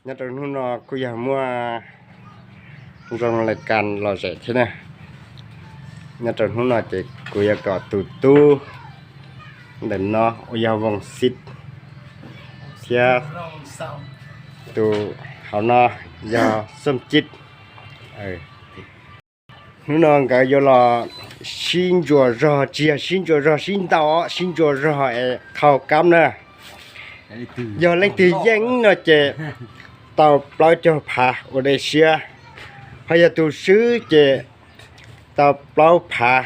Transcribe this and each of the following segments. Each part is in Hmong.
Nyob rau hnub no kuj yog muaj zoo lais kas lom zem thiab na. Nyob rau hnub no ces kuv yuav kom tus tub ntawm no uas yog Voos Xib thiab tus hauv no yog Xom Cib. Hnub no nkawd yuav los sib ntsuas zog, tsis yog sib ntsuas zog sib ntaus, sib ntsuas zog es qhau kab na. Yog leej twg yeej no ces tau plaub caug phav ua dej siab, ho yog tus swb ces tau plaub phav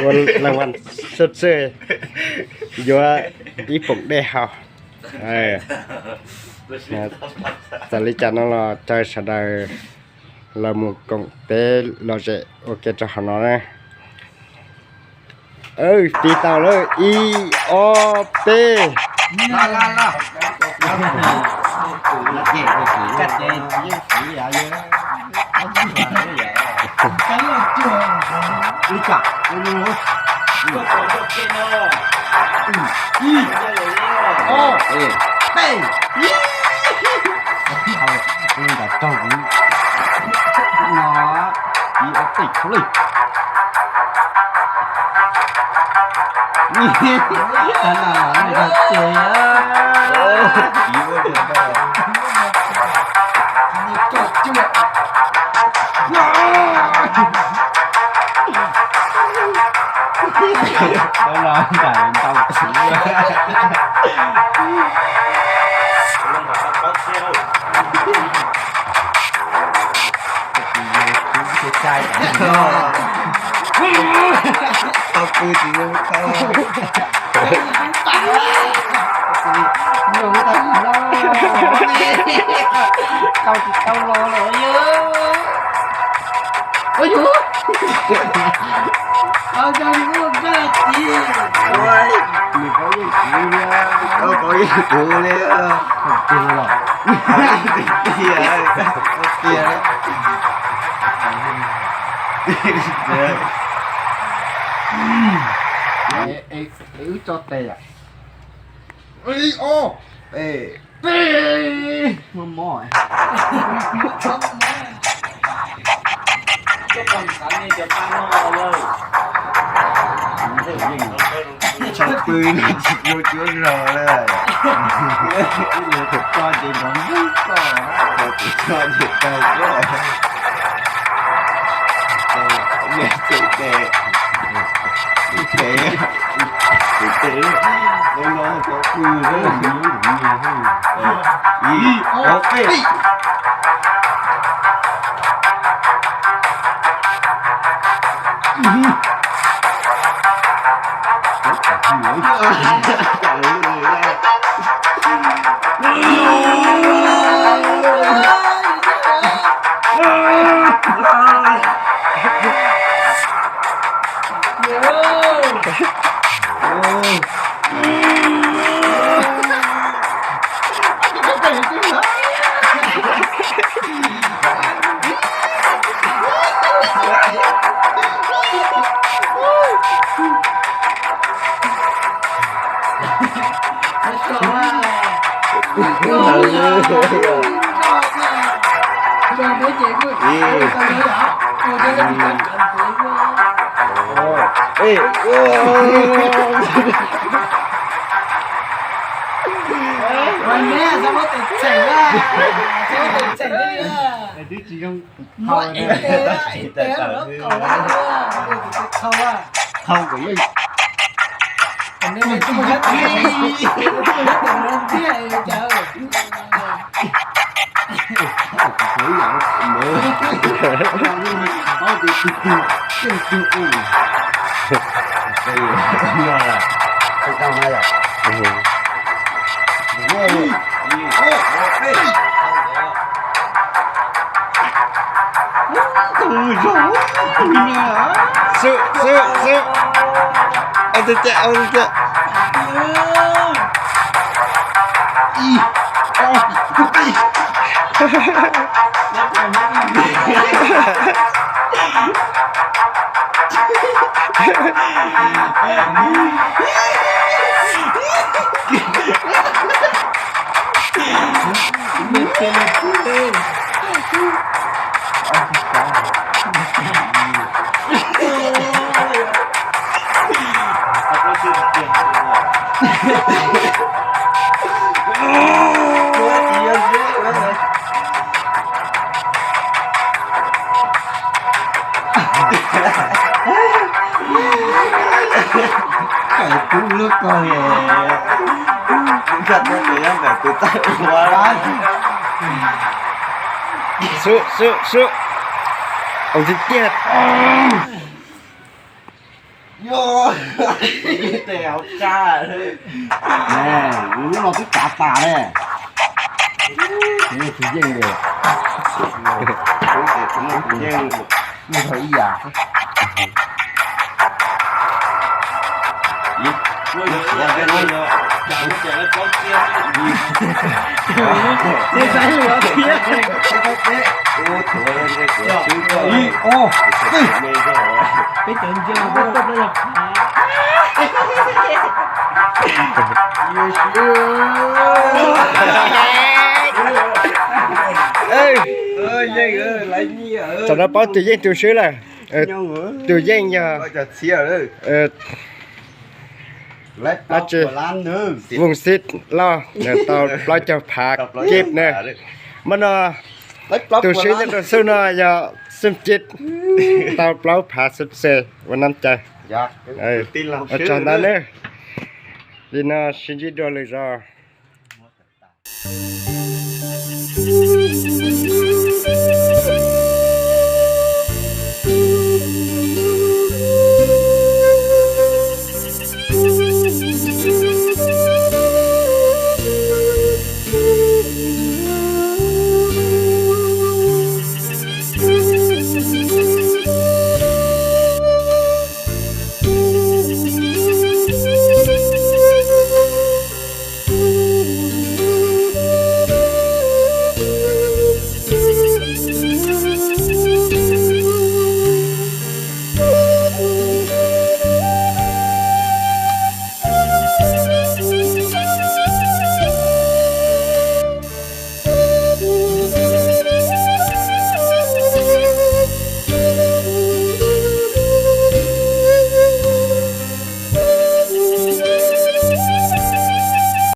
ua laj vas sab txej, yuav ib poom dej haus. Txawm li cas no los caw sawv daws los mus koom peb lom zem ua ke rau hauv no na. Tiv tau lawm, ib, ob, peb. Wb tso tes. Ib, ob, peb. Mob mob. Tshaj pw no tsis muaj cuab zog lawm. Tus tso ces nrov npwg koj, tus tso ces tau cuab. Niag tseem tes, tes, tes, tes, no tso pw. Ib, ob, peb. Thau kom yeej. Xwb, xwb, xwb. Ua tiag tiag, ua tiag tiag. Kawm kub lub ko li. Kub koj tuaj tus nyob ntawm tus tawj ua. Sub, sub, sub. Ov tiag tiag. Yog, tes hauv tsa. Lub no twb kav tas ne. Tus yeej li. Tus yeej li. Ib yam. Peb cov nco, tam no paub tus yeej tus swb lawm. Tus yeej yog dab tsi, Voos Xib Lauj, nws tau plaub caug phav kib na. Mas no tus swb nyob rau xub no yog Xeeb Cib, tau plaub phav xeb xeb ua nab cai. Ua tsaug ntau nawb. Li no sib ntsib dua lwm zaus.